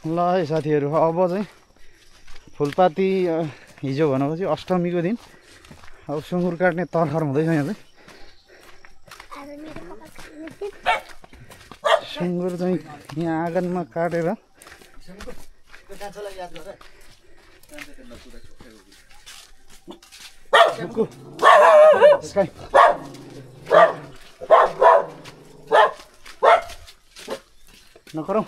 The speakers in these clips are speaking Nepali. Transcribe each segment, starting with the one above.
ल है साथीहरू, अब चाहिँ फुलपाती हिजो भनेको चाहिँ अष्टमीको दिन अब सुँगुर काट्ने तरखर हुँदैछ। यहाँ चाहिँ सुँगुर चाहिँ यहाँ आँगनमा काटेर नकरौँ।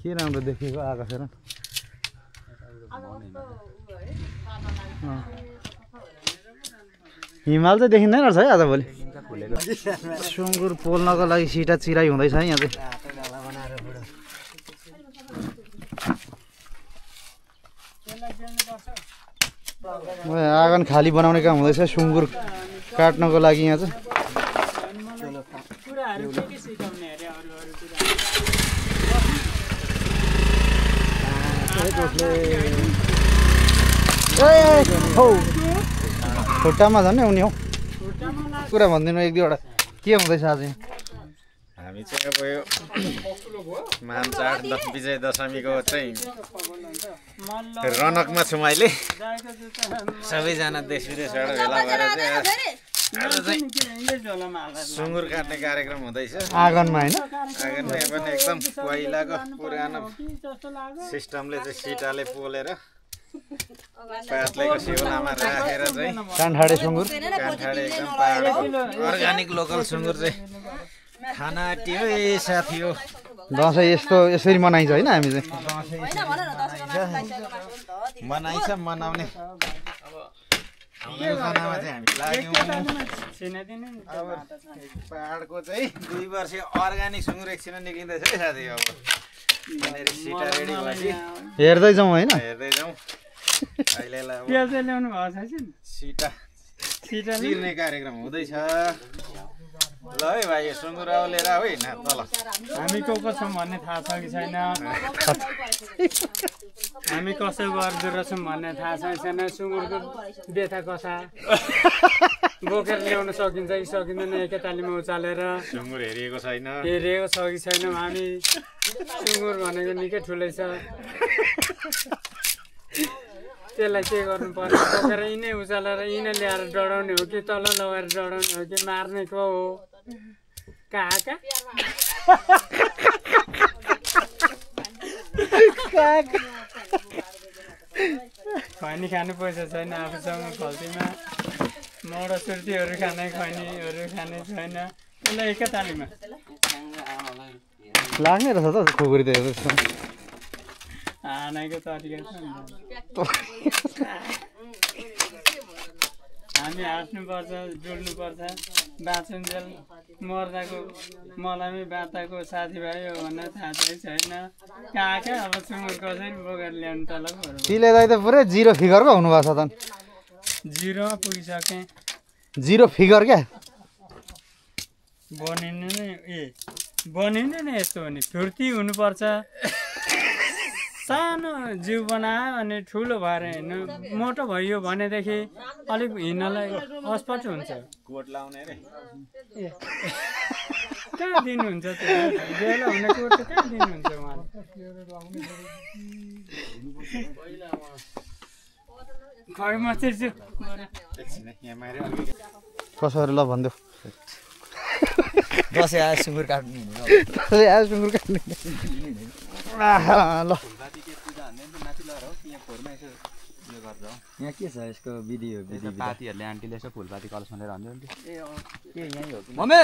के राम्रो देखेको आएको फेर हिमाल चाहिँ देखिँदैन रहेछ है आजभोलि। सुँगुर पोल्नको लागि सिटा चिराइ हुँदैछ है यहाँ चाहिँ। आँगन खाली बनाउने काम हुँदैछ सुँगुर काट्नको लागि यहाँ चाहिँ। खुट्टामा झन् आउने हौ कुरा भनिदिनु एक दुईवटा के हुँदैछ आज। हामी चाहिँ अब यो मानचाड विजय दशमीको चाहिँ रनकमा छौँ अहिले। सबैजना देश विदेशबाट भेला भएर चाहिँ सुँगुर काट्ने कार्यक्रम हुँदैछ आँगनमा होइन। आँगनमा पनि एकदम पहिलाको पुरानो सिस्टमले चाहिँ सिटाले पोलेर पातलेको सिउलामा राखेर चाहिँ कान्ठाडे सुँगुर कान्ठाडे एकदम पहाडको अर्ग्यानिक लोकल सुँगुर चाहिँ खाना आँटियो ए साथी हो। दसैँ यस्तो यसरी मनाइन्छ होइन हामी चाहिँ। मनाइन्छ मनाउने योजनामा चाहिँ हामी लाग्यौँ। अब पहाडको चाहिँ 2 वर्ष अर्ग्यानिक सुँगुर एकछिन निक्लिँदैछ है साथी। अब यहाँनिर सिटा रेडी भएपछि हेर्दै जाउँ होइन। हेर्दै जाउँ। अहिले सिटा चिर्ने कार्यक्रम हुँदैछ। ल है भाइ सुँगुर अब लिएर आऊ है तल। हामी को को छौँ भन्ने थाहा छ कि छैन, हामी कसो गर्दो रहेछौँ भन्ने थाहा छ कि छैन, सुँगुरको बेथा कसा बोकेर ल्याउन सकिन्छ कि सकिँदैन एकैतालीमा उचालेर, सुँगुर हेरिएको छैन हेरिएको छ कि छैन। हामी सुँगुर भनेको निकै ठुलै छ, त्यसलाई के गर्नु पर्ने, बोकेर यिनै उचालेर यिनै ल्याएर डढाउने हो कि तल लगाएर डढाउने हो कि मार्ने को हो कहाँ खैनी खानु पैसा छैन आफूसँग खल्तीमा, मौरा सुर्तीहरू खाने खैनीहरू खाने छैन, त्यसलाई एकैतालीमा लाग्ने रहेछ त खुकुरी त हेर्दैछ। हानेको तरिका छ नि हामी हाँस्नुपर्छ डुल्नुपर्छ बाँचुन्जेल मर्दाको मलाई बाँताको साथीभाइ हो भनेर थाहा चाहिँ छैन। कहाँ अब सुँगुर कसरी बोकेर ल्याउनु तल तिले दाइ त पुरै जिरो फिगरको हुनुभएको छ त। 0मा पुगिसकेँ। 0 फिगर क्या बनिनु नै यस्तो हो नि, फुर्ती हुनुपर्छ। सानो जिउ बनायो अनि ठुलो भएर हिँड्नु मोटो भइयो भनेदेखि अलिक हिँड्नलाई अस्पष्ट हुन्छ। कोट लाउने रे कहाँ दिनुहुन्छ त्यो बेला हुने कोट त कहाँ दिनुहुन्छ उहाँले। खै म चिर्छु कसरी ल भनिदेऊ। दसैँ आयो सुँगुर काट्नु सुँगुर काट्ने ल यहाँ के छ यसको विधि हो विधि पार्टीहरूले आन्टीले यसो फुलपाती कलश भनेर भन्छ के यहीँ हो मम्मी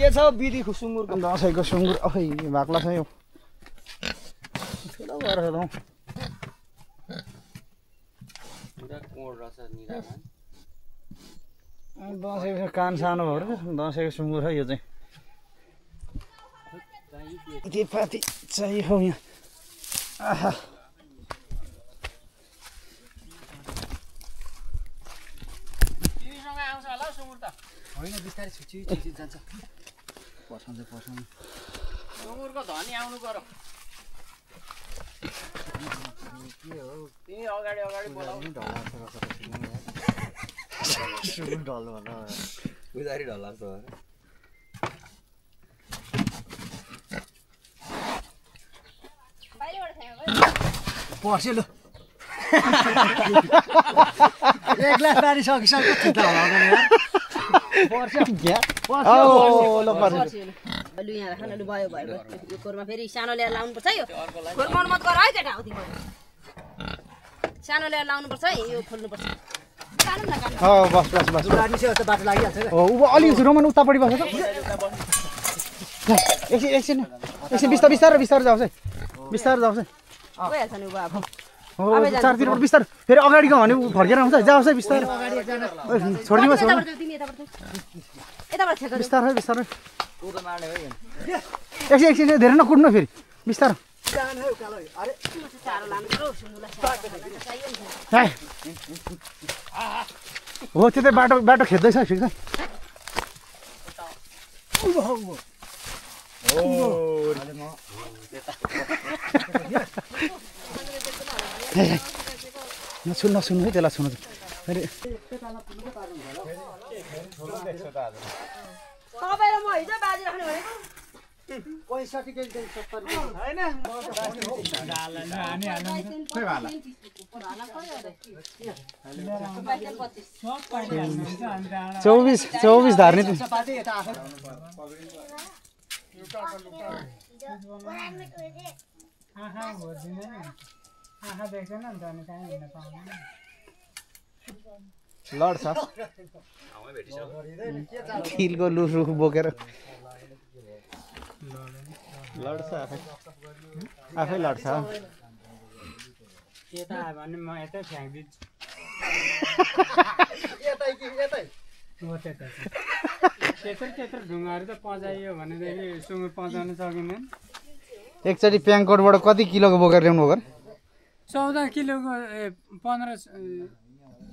के छ विधि सुँगुरको दसैँको सुँगुर अखै भाग्ला छ यो ठुलो भएर दसैँको कान सानो भएर दसैँको सुँगुर है यो चाहिँ। पाती चाहियो हौ यहाँ। आहा होइन बिस्तारै छुच्ची जान्छ सुँगुरको धनी आउनु पर्यो तिमी अगाडि अगाडि बोलाऊ उधारी ढल्ला जस्तो भयो पर्छ लु एक ग्लास पानी सकिसक्यो चित्त हलाउँदैन यार पर्छ ल पर्छ लु यहाँ राख्न लु भयो भयो यो खोरमा फेरि सानो ल्याएर लाउनु पर्छ यो खोरमा मत गर है केटा हो तिम्रो सानो ल्याएर लाउनु पर्छ है यो खोल्नु पर्छ काट्नु न काट्नु बस बस बस जस्तो बाटो लागिहाल्छ क्या अलिक रोमन उतापट्टि बस्छ त एकछिन बिस्तारै बिस्तारै जाओस् है बिस्तारै जाओस् है गइहाल्छ नि अब हो चारतिरबाट बिस्तारै फेरि अगाडि गयो भने फर्केर आउँछ जाओस् है बिस्तारै छोडिदिनुहोस् तिमी यताबाट छेक बिस्तारै बिस्तारै एकछिन धेरै नकुट्नु फेरि बिस्तारै चारो लानु पर्यो सुँगुरलाई हो त्यो चाहिँ बाटो खेद्दैछ ठिक छ नसुन्नु है त्यसलाई सुन्नु फेरि तपाईँ र म हिजो बाजी राख्ने भनेको 65 केजी 70 हैन खोइ भाला 24 धार्ने लड्छ किलको लुख बोकेर लड्छ आफै लड्छ यता आयो भने म यतै फ्याँकिदिन्छु त्यत्रो ढुङ्गाहरू त पचाइयो भनेदेखि सुँगुर पचाउन सकिँदैन एकचोटि प्याङकोटबाट कति किलोको बोकेर ल्याउनु हो 14 किलोको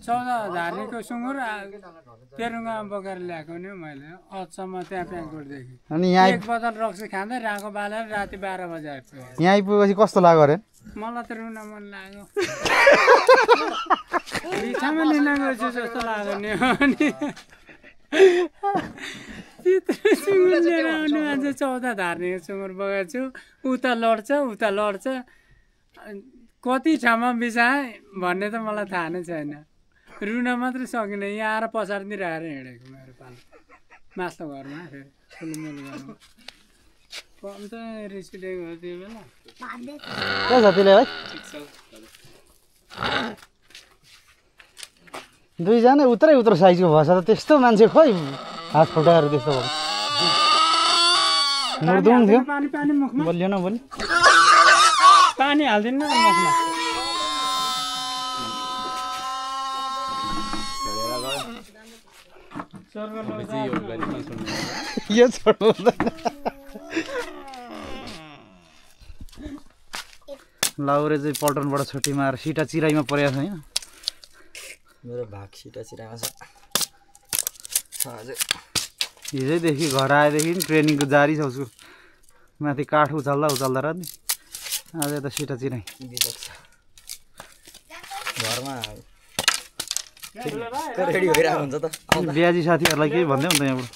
14 धार्नेको सुँगुर पेरुङमा बोकेर ल्याएको नि मैले अचम्म त्यहाँ प्याङकोटदेखि अनि यहाँ एक बोतल रक्सी खाँदै राको बालेर राति 12 बजे आइपुग्यो यहाँ आइपुगेपछि कस्तो लाग्यो अरे मलाई त रुन मन लाग्यो बिछामा लिन गएछु जस्तो लाग्यो नि अनि त्यत्रो सुँगुर लिएर आउने मान्छे 14 धार्नेको सुँगुर बोकेको छु उता लड्छ कति ठाउँमा बिछाएँ भन्ने त मलाई थाहा नै छैन रुन मात्रै सकिनँ यहाँ आएर पछाडि राखेर हिँडेको मेरो पालो मास्लो घरमा फेरि ठुलोमेलो घरमा कम त रिस उठेको हो त्यो बेला के छ त्यसले है दुईजना उत्रो साइजको भएछ त त्यस्तो मान्छे खोइ हात फुटाएर त्यस्तो भयो मुर्दुङ थियो पानी मुखमा बोलियो न बोली पानी हाल्दिनु न मुखमा यो छोड्नु लाउरे चाहिँ पल्टनबाट छुट्टी मारेर सिटा चिराइमा परेको छ होइन मेरो भाग सिटा चिरामा छ हिजैदेखि घर आएदेखि ट्रेनिङको जारी छ उसको माथि काठ उचाल्दा र नि आज त सिटा चिराइ घरमा रेडी भइरहेको हुन्छ त बिहाजी साथीहरूलाई केही भन्दै हुन्छ यहाँबाट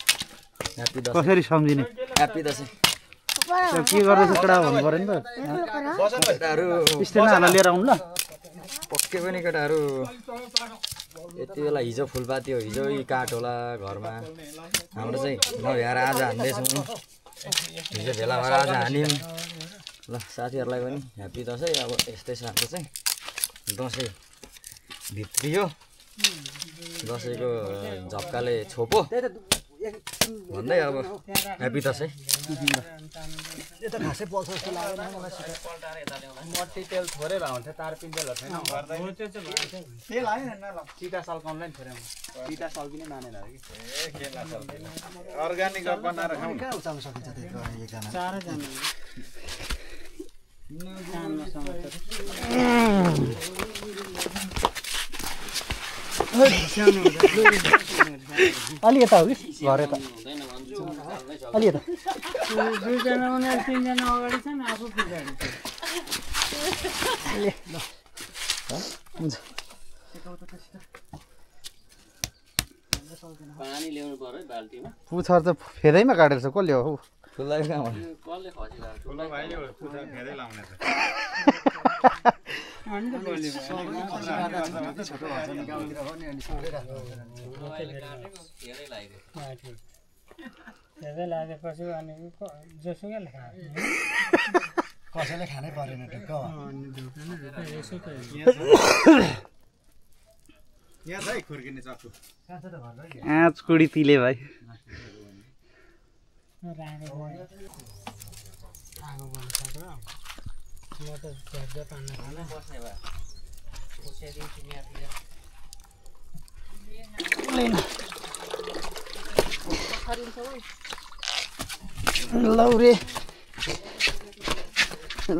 ह्याप्पी दसैँ कसरी सम्झिने ह्याप्पी दसैँ के गर्दैछ केटा भन्नु पऱ्यो नि त केटाहरू स्टेनहरूलाई लिएर आउनु ल पक्कै पनि केटाहरू यति बेला हिजो फुलपाती हो हिजो काठ होला घरमा हाम्रो चाहिँ नभ्याएर आज हान्दैछौँ हिजो भेला भएर आज हान्यौँ ल साथीहरूलाई पनि ह्याप्पी दसैँ अब यस्तै छ हाम्रो चाहिँ दसैँ भित्रियो दसैँको झप्काले छोपो भन्दै अब ह्याप्पी दसैँ मट्टी तेल थोरै भए हुन्थ्यो तार पिन्जेलहरू छैन तेल होइन चिता सालको अनलाइन थोरै चिता साल पनि मानेन अरे कि अर्ग्यानिक बनाएर खाउँ उचाल्न सकिन्छ त्यत्रो एकजना चारैजना अलि यता हो कि घर यता अलि यता दुईजना उनीहरू तिनजना अगाडि छन् आफू पछाडि छ हुन्छ पानी ल्याउनु पर्यो है बाल्टीमा पुछर त फेदैमा काटेर छ कसले हो फुल्दै कहाँबाट ठुलो भाइले पुछर फेदै लाउने त अनि त बोल्यो धेरै लाग्यो धेरै लागेपछि अनि जोसुकै लेखा कसैले खानै परेन ढुक्क यहाँ छ है खुर्किने चक्कु आँच कुडी तिले भाइ आगो बन्द सक्यो म त झ्याझ्या पान्न खाना बस्ने भए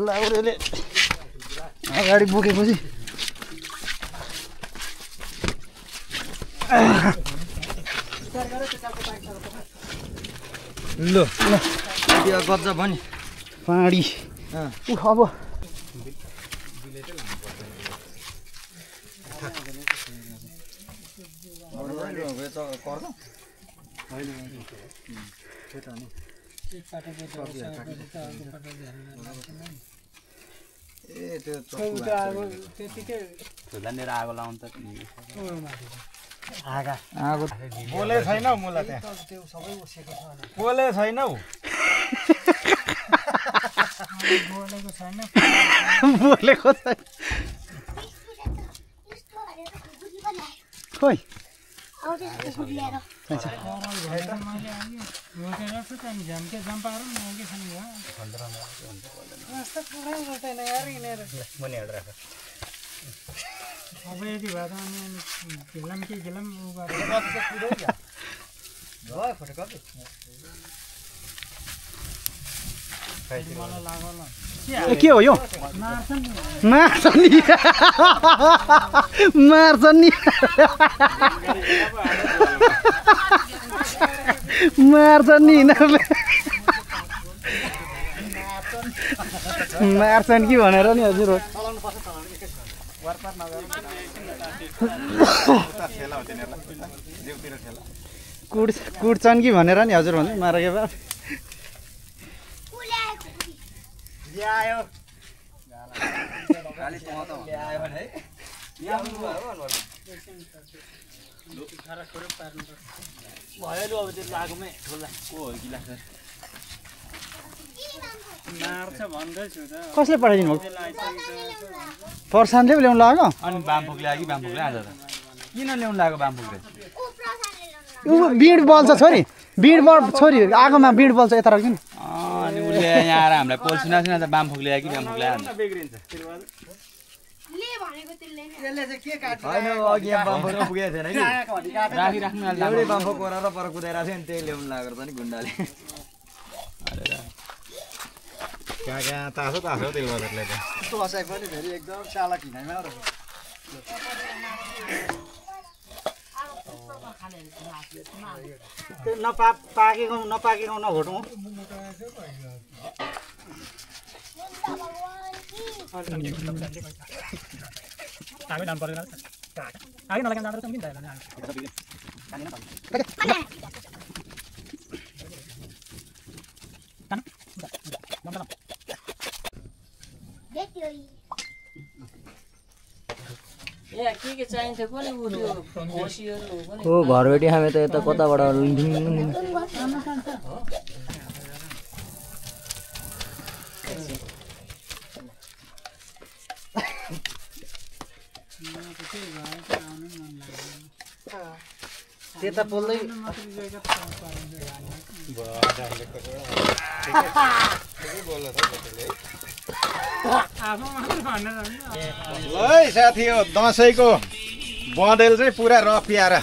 लाउरेले अगाडि बोकेपछि ल त्यो गज्जा पनि पाडी अब झुलानेर आगो लाउनु त आगो बोले छैन हौ मुला त्यहाँ बोले छैन हौ बोलेको छैन खोइ अब यति भए त अनि खेल्लाम के खेल्लाम के हो यो मार्छ नि मार्छ नि मार्छ नि यिनीहरूले मार्छन् कि भनेर नि हजुर कुट्छन् कि भनेर नि हजुर भन्दै मारेको भए कसले पठाइदिनु भयो पर्सानले पो ल्याउनु लाग्यो अनि बामफुक ल्यायो कि बामफुकले आज त किन ल्याउनु लाग्यो बामफुकले ऊ बिँड बल्छ छोरी बिँड छोरी आगोमा बिँड बल्छ यता राख्दिनु अनि उसले यहाँ आएर हामीलाई पोल सुनाएको त बामफुक ल्यायो कि बामफुक ल्यायो होइन अघि यहाँ बम्फरमा पुगेको थिएन कि राखिराख्नु एउटै बम्फ कोराएर पर कुदाएर थियो नि त्यही ल्याउनु लागेर त नि गुन्डाले कहाँ तासो तासो तेल बजारले त कसै पनि फेरि एकदम चालक हिँडाइमा पाकेको नपाकेको नघोटौँ के चाहिन्छ कुनै हो घरबेटी हामी त यता कताबाट त्यता बोल्दै है साथी हो दसैँको बँदेल चाहिँ पुरा रफ प्यारा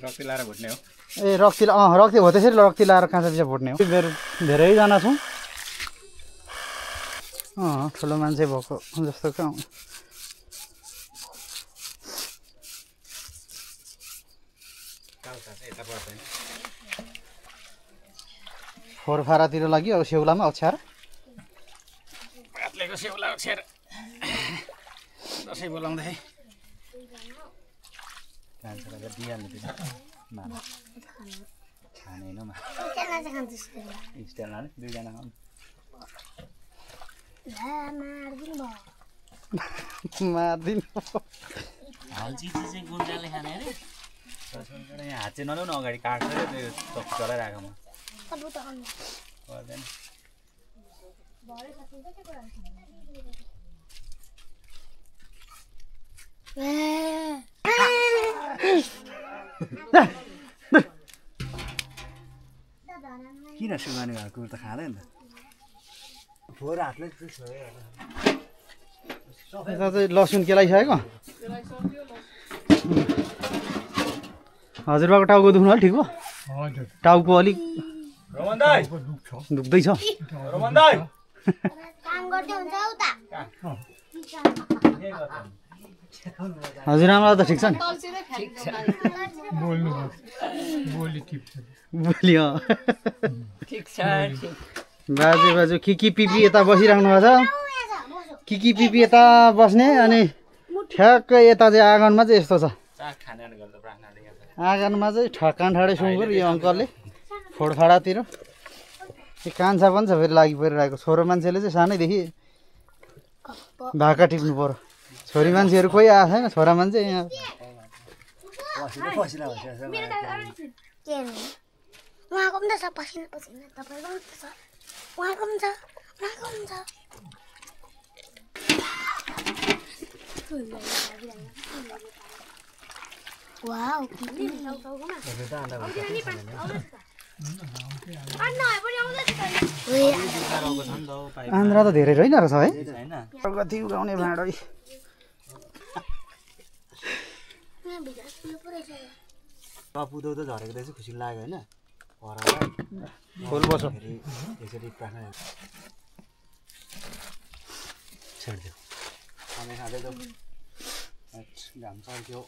रक्ती लाएर भुट्ने हो ए रक्ती रक्ती हो त्यसरी रक्ती लाएर काँचा पिसा फुट्ने हो धेरैजना छौँ ठुलो मान्छे भएको जस्तो कहाँ फोरफारातिर लाग्यो अब सेउलामा अक्षर पातलेको सेउला अक्षर दसैँ बोलाउँदै कान्छालाई दिइहाल्नु खाने होइन स्टाइल लाने दुईजना मार्दिनु यहाँ हात चाहिँ नल्याउनु अगाडि काट्छ त्यो चक्की चलाइरहेको म पर्दैन किन सुगानी भएको कुरो त खाँदैन त फोहोर हातले यता चाहिँ लसुन केलाइसकेको हजुरबाको टाउको दुख्नु अलिक ठिक भयो टाउको अलिक दुख्दैछ हजुरआमालाई त ठिक छ नि बोली बाजे कि पिपी यता बसिराख्नु भएको छ कि पिपी यता बस्ने अनि ठ्याक्कै यता चाहिँ आँगनमा चाहिँ यस्तो छ आँगनमा चाहिँ ठक्कान ठाडे सुँगुर यो अङ्कलले फोडफाडातिर यो कान्छा पनि छ फेरि लागि परिरहेको छोरो मान्छेले चाहिँ सानैदेखि भाका टिप्नु पर्यो छोरी मान्छेहरू कोही आएको छैन छोरा मान्छे यहाँ उहाँको पनि त छ पसिना पसिना तपाईँको पनि त छ उहाँको पनि छ उहाँको पनि छ वाउ आन्द्रा त धेरै रहेन रहेछ है कति उगाउने भाँडो पुदो त झरेको रहेछ खुसी लाग्यो होइन फुल बस्छ यसरी प्रार्थना छेडिदियो खाँदै खाँदै जाउँ घाम चल्थ्यो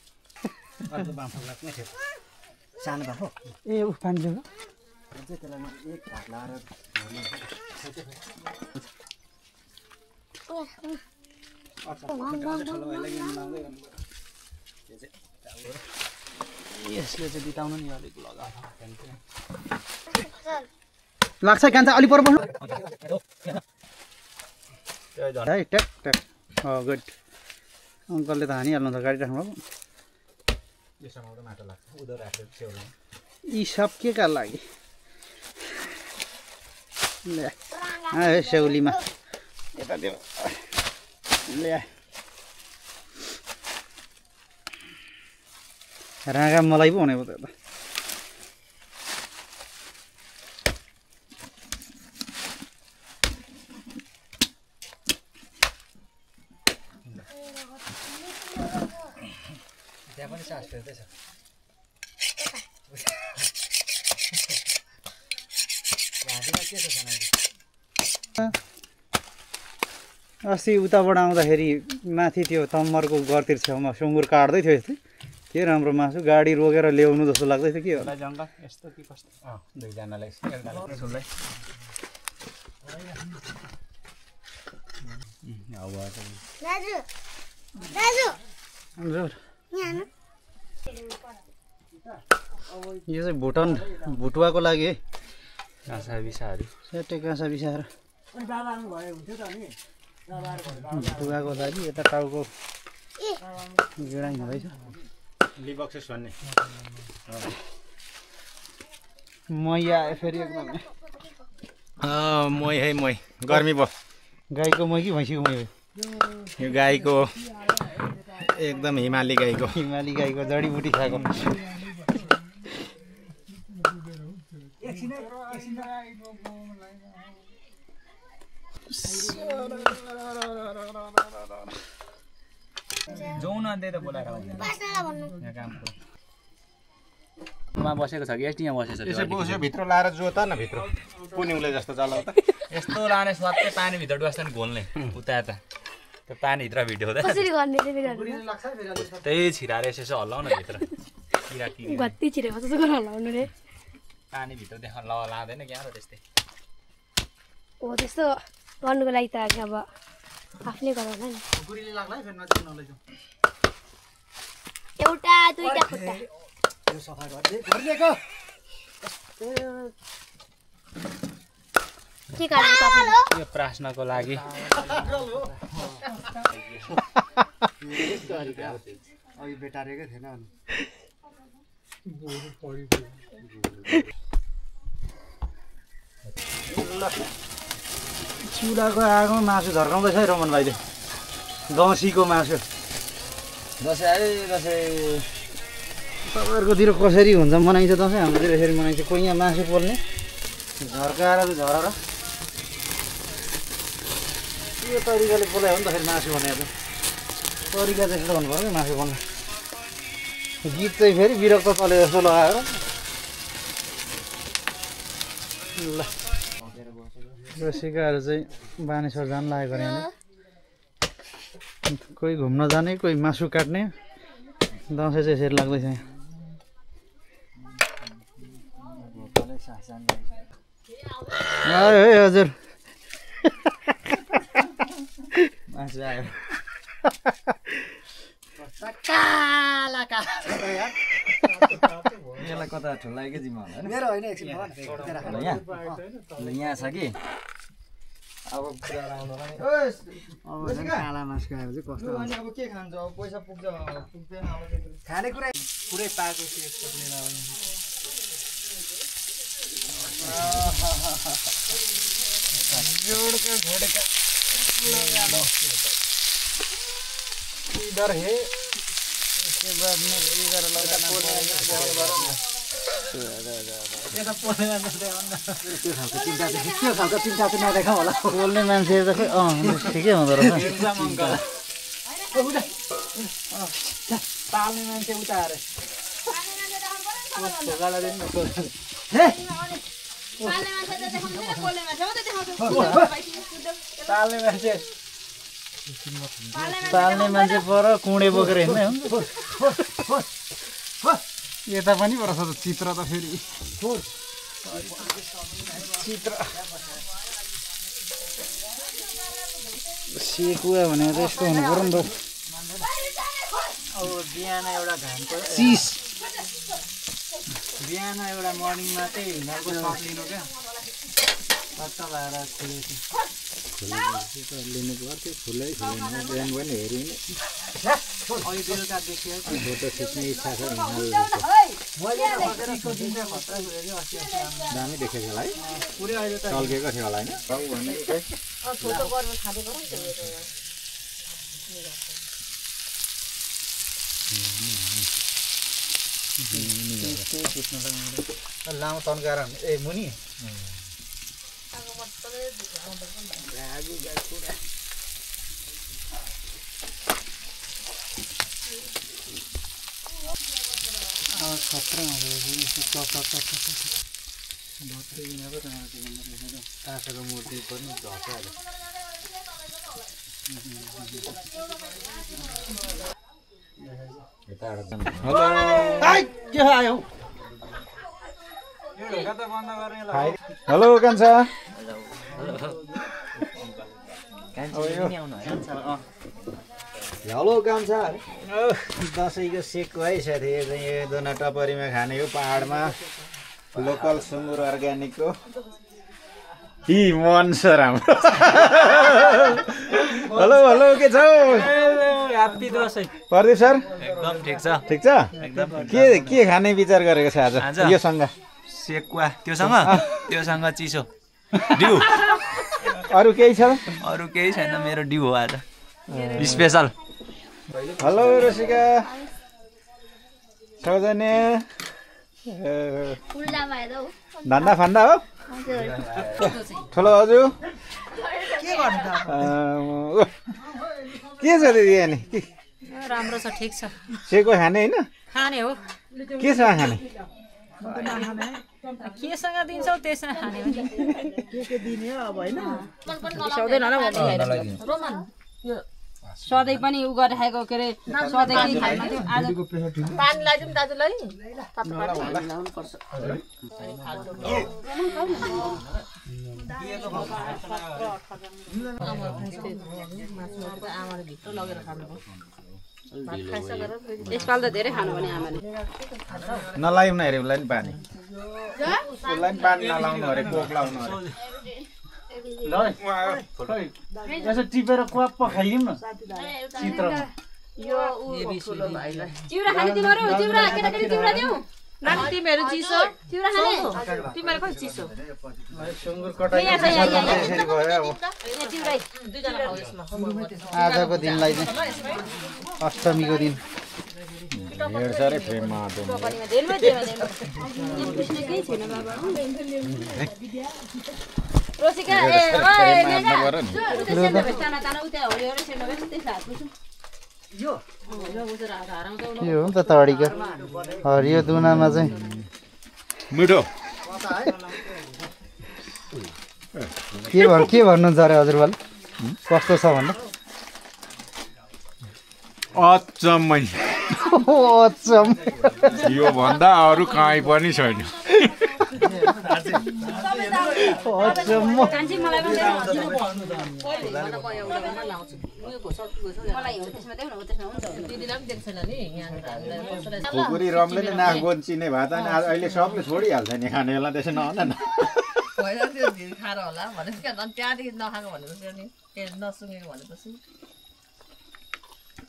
अर्को बाँफो लाग्ने थियो सानो बाँफो ए ऊ पानी ल्याउनु चाहिँ त्यसलाई एक हात लाएर यसले चाहिँ बिताउनु नि अलिक लाग्छ कान्छा अलि पर बस्नु है ट्याक ट्याक गुड अङ्कलले त हानिहाल्नु त गाडी राख्नु भएको यो समाउँदा माटो लाग्छ उधर राखेर सेउला यी सब के का लागि ल्या है सेउलीमा यता देऊ ल्या राँगा मलाई पो हुने भयो त त्यहाँ पनि सास फेर्दैछ अस्ति उताबाट आउँदाखेरि माथि त्यो तम्मरको घरतिर छेउमा सुँगुर काट्दै थियो यस्तै के राम्रो मासु गाडी रोकेर ल्याउनु जस्तो लाग्दै थियो के होला जङ्गल यस्तो कि कस्तो दुईजनालाई दाजु दाजु यो चाहिँ भुटन भुटुवाको लागि है काँसा बिसाहरू सेटै काँसा बिसाएर भुटुवाको लागि यता टाउको गेडाइ हुँदैछ लिबक्सेस भन्ने मै आयो फेरि एकदमै मै है मै गर्मी भयो गाईको मै कि भैँसीको मै हो यो गाईको एकदम हिमाली गाईको जडीबुटी खाएको जाउँ न त्यही त बोलाएर यहाँ कामको बसेको छ कि यस्तो यहाँ बसेको छ भित्र लाएर जोत न भित्र पुनिउले जस्तो चलाउ त यस्तो लाने स्वादले पानीभित्र डुवास्दैन घोल्ने उता यता त्यो पानीभित्र भिडियो हुँदैन कसरी गर्ने फेरि त्यही छिराएर यसो हल्लाउन भित्र किरा किरा गत्ती छिरेको जस्तो गरेर हल्लाउनु रे पानीभित्र देखा लाँदैन क्या र त्यस्तै हो त्यस्तो गर्नुको लागि त अब आफ्नै गर होला नि गुरीले लाग्ला है फेरि नजिक नलैजाऊ एउटा दुईटा खुट्टा यो सफा गरिदिएको के गर्ने तपाईले यो प्रश्नको लागि अघि बेटारेकै थिएन अनि चुलाको आगोमा मासु झर्काउँदैछ है रमन भाइले गौँसीको मासु दसैँ आयो दसैँ तपाईँहरूकोतिर कसरी हुन्छ मनाइन्छ दसैँ हाम्रोतिर यसरी मनाइन्छ कोही यहाँ मासु पोल्ने झर्काएर त झरेर यो तरिकाले पोलायो भने त फेरि मासु भनेर त तरिका चाहिँ यस्तो भन्नु पर्यो कि मासु पोल्न गीत चाहिँ फेरि विरक्त चले जस्तो लगाएर ल रसिकाहरू चाहिँ बानेश्वर जान लागेको अरे कोही घुम्न जाने कोही मासु काट्ने दसैँ चाहिँ यसरी लाग्दैछ यहाँ आयो है हजुर मासु आयो यसलाई कता ठुल्लायो कि जिम्मा होला मेरो होइन एकछिन यहाँ छ कि अब कुरा आउनु काला मासु खाएर चाहिँ कस्तो अनि अब के खान्छ अब पैसा पुग्छ पुग्दैन अब खानेकुरा पुरै पाएको जोडका घोडेका इधर है इसके बाद में इधर लगाना त्यो खालको चिन्ता चाहिँ नदेखाउँ होला बोल्ने मान्छे त ठिकै हुँदो रहेछ पाल्ने मान्छे उता अरे पाल्ने मान्छे पर कुँडे बोकेर हिँड्ने हो यता पनि पर्छ त चित्र त फेरि चित्र सेकुवा भनेर चाहिँ यस्तो हुनु पर्यो नि त अब बिहान एउटा घामको चिस बिहान एउटा मर्निङमा चाहिँ हिँड्दाको सक लिनु क्या सट्ट भएर खुलेको लिनु पर्थ्यो खुलै खुलेन बिहान पनि हेऱ्यो अहिले बेलुका देखियो फोटो खिच्ने इच्छा छ दामी देखेको होला है पुरै अहिले त चल्केको थियो होला होइन लामो तन्काएर ए मुनि काँसाको मूर्ति पनि झर्कायो के आयो हेलो कान्छा हेलो कान्छा दसैँको सेकको है साथी यो दोना टपरीमा खाने हो पहाडमा लोकल सुँगुर अर्ग्यानिकको इ मन छ राम्रो हेलो हेलो के छ ह्याप्पी दसैँ प्रदीप सर एकदम ठिक छ ठिक छ के खाने विचार गरेको छ आज योसँग सेकुवा त्योसँग चिसो डिउ अरू केही छ अरू केही छैन मेरो डिउ हो आज स्पेसल हेलो रसिका सौजन्य धन्दा फन्दा हो ठुलो हजुर के छ दिदी अनि राम्रो छ ठिक छ सेको खाने होइन खाने हो के छ खाने केसँग दिन्छौ त्यसमा खाने हो नि के दिने अब हैन बिसाउँदैन होला रोमन यो सधैँ पनि उ गरिराखेको के अरे सधैँ के खाइमा थियो आज पानी लगाइदिउँ दाजुलाई लाउनुपर्छ आमाले भित्र लगेर खानु यसपाल त धेरै खानु भने आमाले नलाइम न हेरे उसलाई नि पानी उसलाई नि पानी नलाउनु अरे कोक लाउनु अरे ल यसो टिपेर क्वाप खाइदिउँ न चित्रमा यो ठुलो भाइलाई चिउरा खाने तिमीहरू चिउरा केटाकेटी चिउरा दिउँ नानी तिमीहरू चिसो चिउरा खाने तिमीहरू खोइ चिसो सुँगुर कटाइ यसरी भयो अब आजको दिनलाई चाहिँ अष्टमीको दिन हेर्छ रे फ्रेममा रोसिका ए यो हो नि त तडीको हरियो दुनामा चाहिँ मिठो के भन्नुहुन्छ अरे हजुरबाल कस्तो छ भन्नु अचम्मै यो भन्दा अरू कहीँ पनि छैन खुकुरी रमले नि नाक गोन चिने भए त अहिले सबले छोडिहाल्छ नि खाने बेला त्यसै नहुँदैन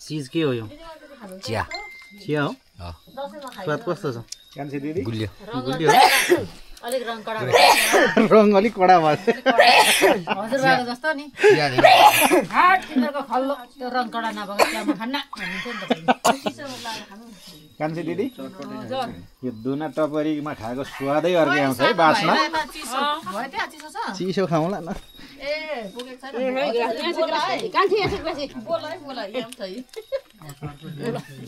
चिज के हो यो चिया चिया हो स्वाद कस्तो छ कान्छी दिदी गुलियो अलिक रङ कडा रङ अलिक कडा भयो हजुरबाको जस्तो नि तिमीहरूको खल्लो त्यो रङ कडा नभएको चियामा खान्न कान्छी दिदी यो दुना टपरीमा खाएको स्वादै अर्कै आउँछ है बास्ना चिसो खाउँला न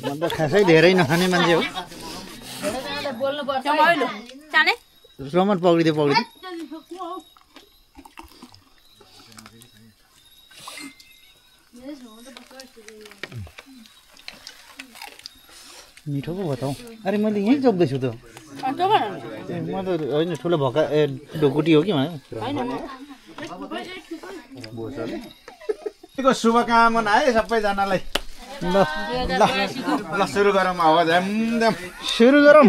म त खासै धेरै नखाने मान्छे हो रमन पक्रिदियो मिठो पो भयो त अरे मैले यहीँ जोग्दैछु त म त होइन ठुलो भक्का ढोकुटी हो कि भने शुभकामना है सबैजनालाई ल ल ल सुरु गरौँ आवाज सुरु गरौँ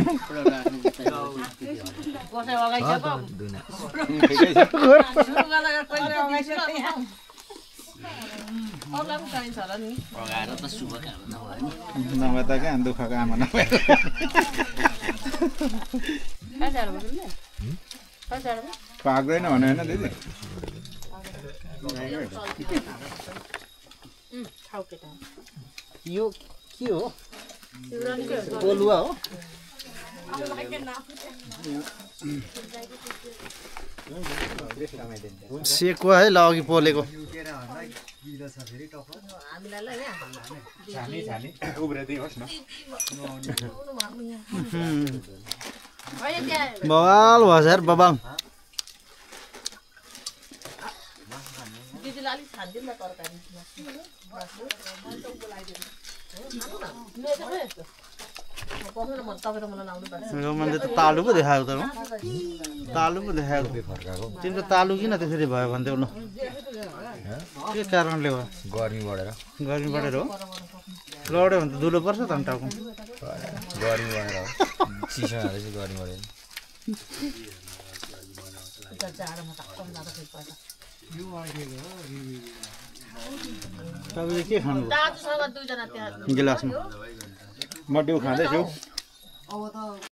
नभए त क्या दुःख कामना पाक्दैन भने होइन दिदी यो के हो बोलुवा हो सेकुवा है ल अघि पोलेको बवाल भयो सर बबाङ मैले त तालु पो देखाएको त तालु पो देखाएको तिम्रो तालु किन त्यसरी भयो भन्थ्यौ ल के कारणले हो गर्मी बढेर हो लड्यो भने त दुलो पर्छ त टाउको गर्मी बढेर हो चिसो हालेपछि गर्मी बढेर तपाईँले के खानु गिलासमा म डिउ खाँदैछु